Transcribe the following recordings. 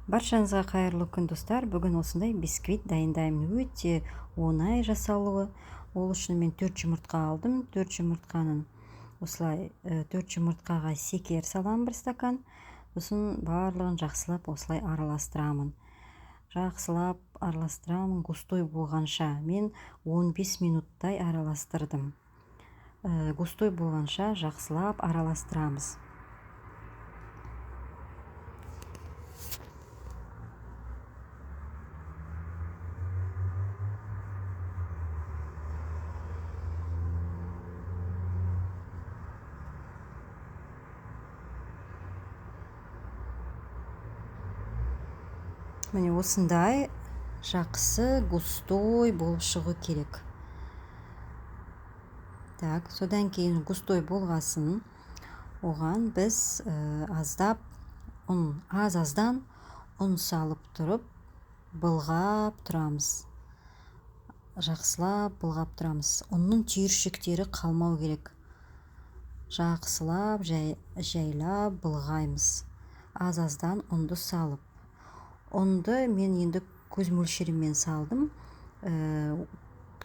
Баршаңызға қайырлы күн, достар. Бүгін осындай бисквит дайындаймын. Өте оңай жасалуы. Ол үшін мен 4 жұмыртқа алдым. 4 жұмыртқаның осылай 4 жұмыртқаға секер саламын, 1 стакан. Сосын барлығын жақсылап осылай араластырамын. Жақсылап араластырамын, густой болғанша. Мен 15 минуттай араластырдым. Густой болғанша жақсылап араластырамыз. Міне, осындай жақсы густой болып шығу керек. Так, содан кейін густой болғасын, оған біз аздап ұн, аз-аздан ұн салып тұрып былғап тұрамыз. Жақсылап былғап тұрамыз. Ұнның түйіршіктері қалмау керек. Жақсылап жайлап былғаймыз. Аз-аздан ұнды салып. Ұнды мен енді көз мөлшерімен салдым.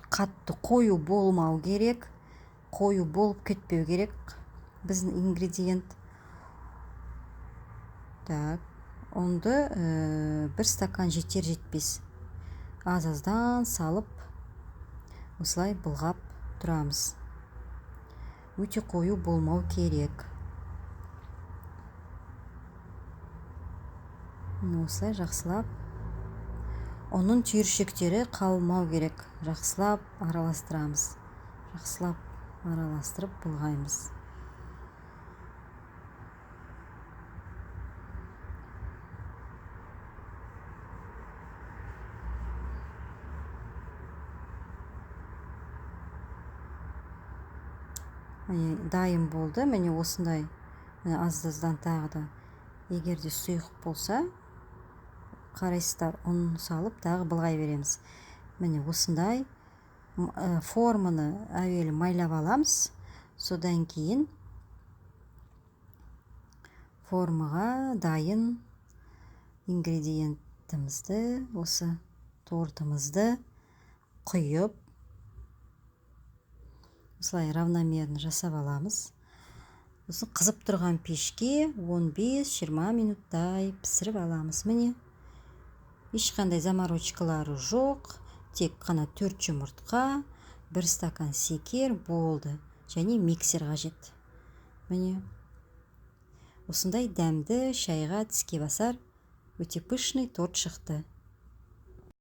Қатты қою болмау керек. Қою болып кетпеу керек біздің ингредиент. Так, ұнды 1 стакан жетер жетпес. Аз-аздан салып осылай былғап тұрамыз. Өте қою болмау керек. Осылай жақсылап ұнның түйіршіктері қалмау керек. Жақсылап араластырамыз. Жақсылап араластырып былғаймыз. Міне, дайын болды. Міне, осындай, міне, аз-аздан тағы да, егер де сұйық болса, қарайсыздар, ұн салып тағы былғай береміз. Міне, осындай форманы әуелі майлап аламыз. Содан кейін формаға дайын ингредиентімізді, осы тортымызды құйып, осылай равномерно жасап аламыз. Сосын қызып тұрған пешке 15-20 минуттай пісіріп аламыз. Міне, ешқандай заморочкалары жоқ, тек қана 4 жұмыртқа, 1 стакан секер болды және миксер қажет. Міне, осындай дәмді, шайға тіске басар өте пышный торт шықты.